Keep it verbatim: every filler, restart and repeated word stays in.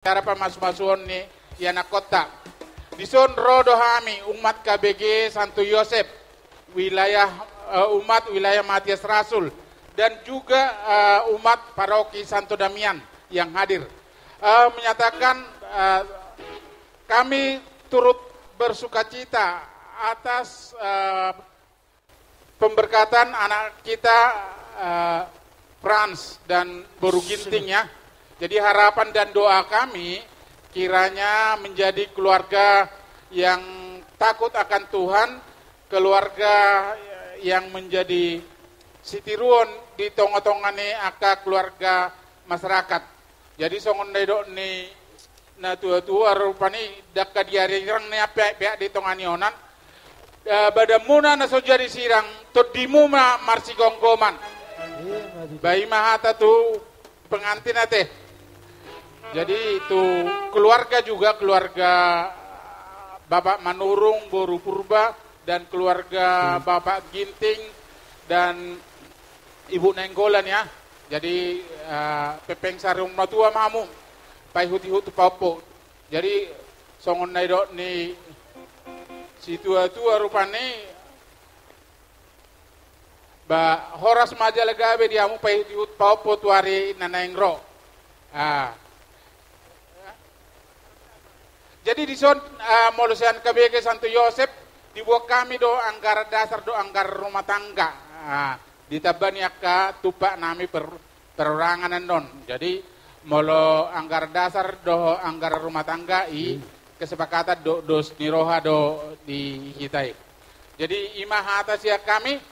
acara pamasumasuon ni ianakhonta. Dison ro do hami umat K B G Santo Yosep, wilayah, eh, umat wilayah Matias Rasul, dan juga, eh, umat paroki Santo Damian yang hadir. Eh, menyatakan, eh, kami turut bersukacita atas, eh, pemberkatan anak kita, eh, Frans dan Boru Ginting, ya. Jadi, harapan dan doa kami kiranya menjadi keluarga yang takut akan Tuhan, keluarga yang menjadi sitiruon di tongatonga ni angka keluarga masyarakat. Jadi, songon na nidok ni natuatua rupani, ndang ka diarirang ni ape-ape di tonga ni onan. Eh, badanmuna na so jadi sirang, tondimu ma marsigomgoman. Ba i ma hata tu pengantin ate. Jadi, tu keluarga juga, keluarga Bapak Manurung, Boru Purba, dan keluarga Bapak Ginting dan Ibu Nainggolan, ya. Jadi, eh, pepeng sarihon matua ma hamu, paihutihut tu pahompu. Jadi, songon na nidok ni situatua rupani, ba horas ma jala gabe di hamu paihutihut pahompu tu ari na naeng ro. Ah. Jadi, dison, ah, molo sian K B G Santo Yosep, dibuat hami do anggaran dasar dohot anggaran rumah tangga. Ah, ditamba ni angka tumpak nami per-, perorangan annon. Jadi, molo anggaran dasar dohot anggaran rumah tangga i, kesepakatan do, dos ni roha do di hita i. Jadi, i ma hata sian hami,